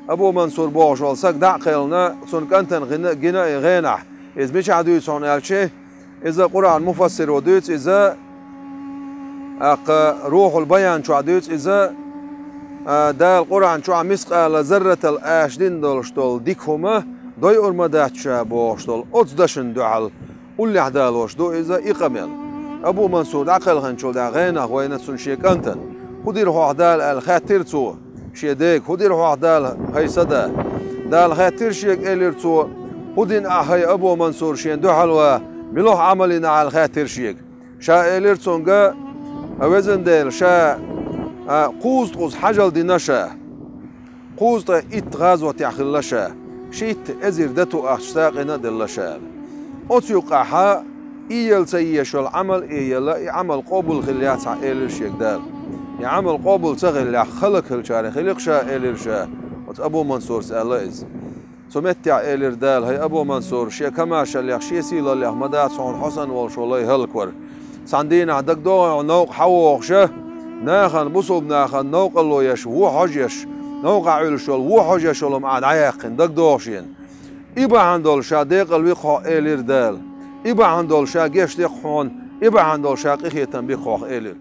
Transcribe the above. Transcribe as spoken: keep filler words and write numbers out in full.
Абу Мансур бохуш волу саг дӀа а кхелхина, цунна кӀантана гина, гина и гӀенахь. Иза мичахь дуьйцу хьуна аьлча, иза Къуръан муфассиро дуьйцу, иза, тӀаккха Рухьул Баян чохь дуьйцу, иза, а, Дала Къуръан чохь мискъала зарратал аша дина долуш долу дика хӀума дойур ма дац ша бохуш долу оцу дашна дуьхьал уллехь далош ду иза и къамел. Абу Мансур дӀакхелхинчул тӀаьхьа гӀенах вайна цунна шен кӀантана: «ХӀун дира хьох Дала?» аьлла хаьттира цо шен дега. «ХӀун дира хьох Дала, хӀай са да?» Дала хаьттира шега, элира цо: «ХӀун дина ахь, хӀай Абу Мансур, шен дуьхьал ван? Мила хьо Ӏамал йина ахь?» аьлла хаьттира шега. Ша элира цуьнга: «А, везан Дела, ша, а, кхузткъа хьажал дина ша. Кхузткъе итт гӀазотехь хилла ша, шийтта эзар дату ахча сагӀина а делла ша». Оцу юккъехь и яла ца езаш йолу Ӏамал а елла, и Ӏамал къобал хилла яц хьан, элира шега Дала. И Ӏамал къобал ца хиллехь, хӀаллакьхилчарах хили-кх ша, элира ша оцу Абу Мансурс аьлла иза. Цу меттехь элира Дала: «ХӀай Абу Мансур, шен камашаллех, шен сийлаллех ма дац хьуна хьо санна волуш волу лай хӀаллаквар. Цхьана дийнахь дагадогӀий хьуна новкъа хьан вогӀуш а, нахана, бусулба нахана новкъарло еш, вон хьожа еш, новкъахь Ӏуьллуш йолу вон хьожа еш йолу хӀума ахь дӀаяьккхина, дагадогӀу шена. И бахьана долуш ша декъала ви-кх хьо», элира Дала. «И бахьана долуш ша гечде-кх хьуна, и бахьана долуш ша къинхетам би-кх хьох», элира.